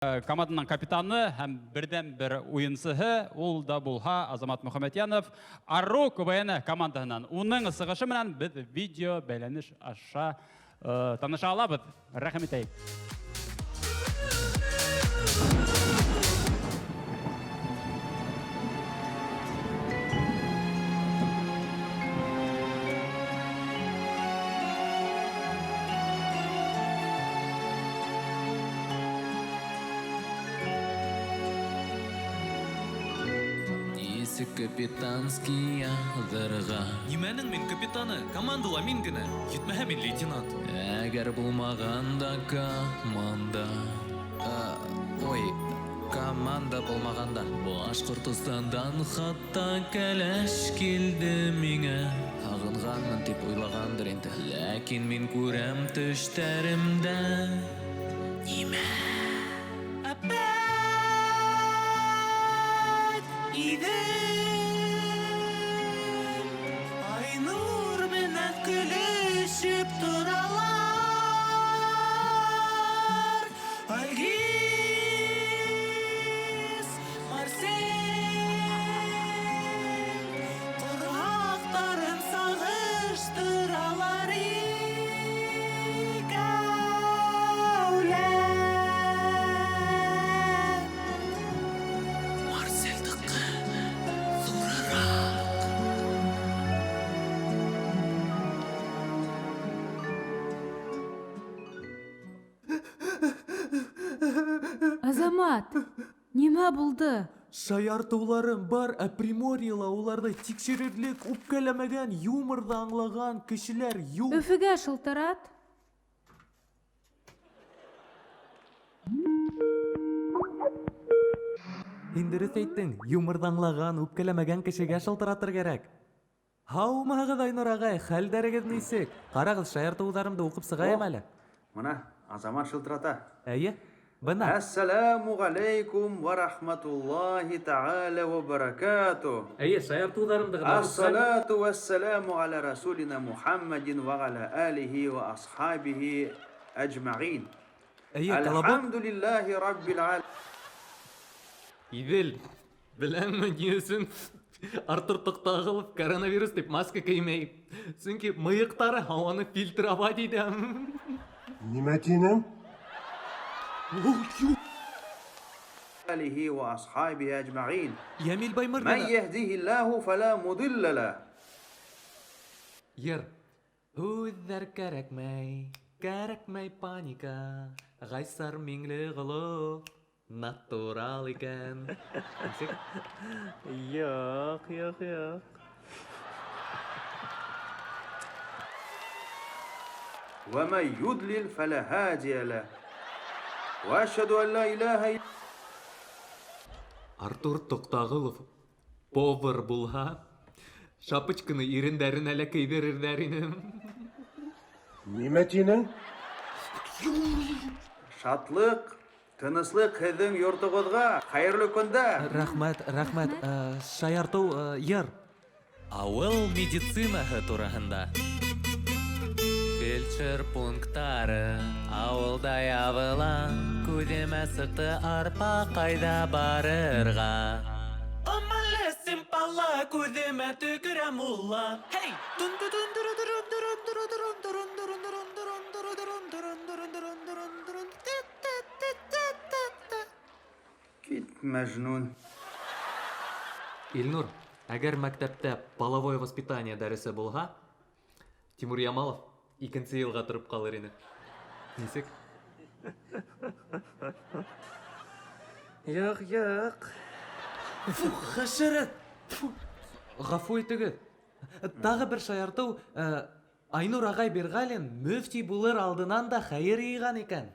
Команданың капитаны һәм берҙән-бер уйынсыһы, ул да булһа Азамат Мөхәммәтьянов, Арыу КВН командаһынан. Уның сығышы менән беҙ видео бәйләнеш аша таныша алабыҙ. Рәхим итәйек. Нисек капитанский яҙырға? Нимәнең мин капитаны? Командала мин генә. Етмәһә мин лейтенант. Әгәр булмағанда команда. Ой, команда булмағанда. Башҡортостандан хатта кәләш килде миңә. Һағынғанмын тип уйлағандыр инде. Ләкин мин күрәм төштәремдә. Нимә? Әпәт Идел Айнур менән көлөшөп торалар Альгиз Марсель Ҡорһаҡтарын сағыштыралар икәүләп. Марсельдыҡы ҙурыраҡ. Азамат, нимә булды? Шаяртыуларым бар, ә Приморьела уларҙы тикшерерлек, үпкәләмәгән, юморҙы аңлаған кешеләр юҡ. Өфөгә шылтырат. Һин дөрөҫ әйттең, юморҙы аңлаған, үпкәләмәгән кешегә шылтыратыр кәрәк. Һаумыһығыҙ, Айнур ағай, хәлдәрегеҙ нисек? Ҡарағыҙ, шаяртыуҙарымды уҡып сығайым әле. Бына Азамат шылтырата. Эйе, бына. Әссәләмү ғәләйкүм вә рахматуллаһи тәғәлә вә бәрәкәтү. Эйе, шаяртыуҙарымды ғына уҡып сығайым. Ассалату вәссәләмү ғәлә расулина Мухаммадин вә ғәлә алиһи вә асхабиһи әжмәғин. Эйе, колобок. Әлхәмдүлилләһи раббил ғал- Иҙел, беләңме ни өсөн Артур Туҡтағылов коронавирус тип маска кеймәй? Сөнки мыйыҡтары һауаны фильтровать итә. Нимә тинең? آله وأصحابه أجمعين. Йәмил Баймырҙин. من يهده الله فلا مضل له. Йыр. Һүҙҙәр кәрәкмәй, кәрәкмәй паника. Ғайсар Миңлеғолов натурал икән. Нисек? Юҡ, юҡ, юҡ. ومن يضلل فلا هادي له. وأشهد أن لا إله إلا Артур Туҡтағылов повар булһа, шапочканы ирендәренә лә кейҙерерҙәр ине. Нимә тинең? Шатлыҡ, тыныслыҡ һеҙҙең йортоғоҙға. Хәйерле көндә. Рәхмәт, рәхмәт. Шаяртыу, йыр. Ауыл медицинаһы тураһында. Фельдшер пункттары ауылда ябыла. Күҙемә сыҡты арпа, ҡайҙа барырға? Амалесим пала, күҙемә төкөрә мулла. Хей! Дун ду дун дуру дурун дурун дуру дурун дурун дурун дурун дурун дуру дурун дурун дурун дурун дурун дурун. Тэ тэ тэ тэ тэ тэ. Кит мәжнүн. Илнур, әгәр мәктәптә половое воспитание дәресе булһа, Тимур Ямалов икенсе йылға тороп ҡалыр ине. Нисек? Юҡ, юҡ. Фу, хәшәрәт! Фу. Ғәфү итегеҙ. Тағы бер шаяртыу, Айнур ағай Бирғәлин мөфти булыр алдынан да хәйер йыйған икән.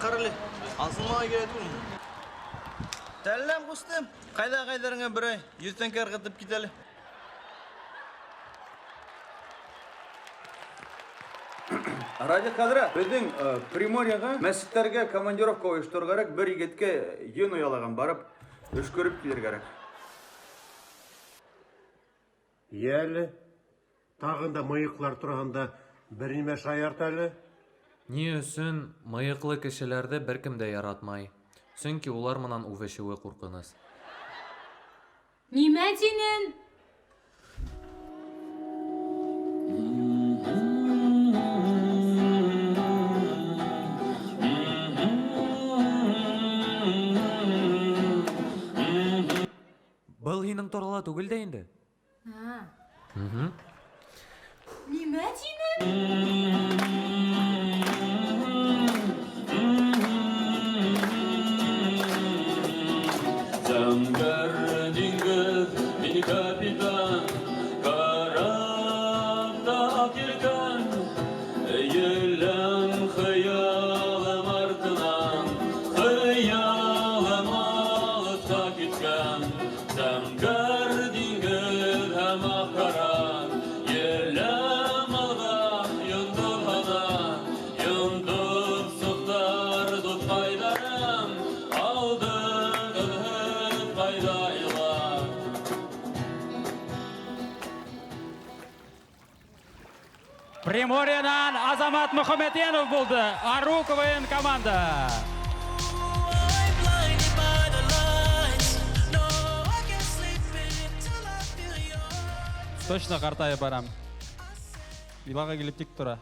Ҡара әле, асылмаға кәрәк түгелме? Тәлләм, ҡустым, ҡайҙа ағайҙарыңа берәй йөҙ тәңкә ырғытып кит әле. Радик хәҙрәт, беҙҙең Приморьеға мәсеттәргә командировка ойошторор кәрәк, бер егеткә йөн оялаған барып, өшкөрөп килер кәрәк. Йәле, тағын да мыйыҡлар тураһында Бер нимә шаярт әле. Ни өсөн мыйыҡлы кешеләрҙе бер кем дә яратмай? Сөнки улар менән үбешеүе ҡурҡыныс. Нимә тинең? Был һинең турала түгел дә инде. А. Мгм. Нимә тинең? Зәңгәр диңгеҙ, мин капитан, карапта аҡ елкән. Эйеләм хыялым артынан, хыялым алыҫҡа киткән. Зәңгәр диңгеҙ һәм аҡ карап, еләм алға йондоҙ һана. Йондоҙ сыҡтар дуҫҡайҙарым, алдығыҙ һеҙ ҡайҙа илап. Приморьенан Азамат Мухаметьянов булды. Ару КВН команда. Точно ҡартайып барам. Илағы килеп тик тора.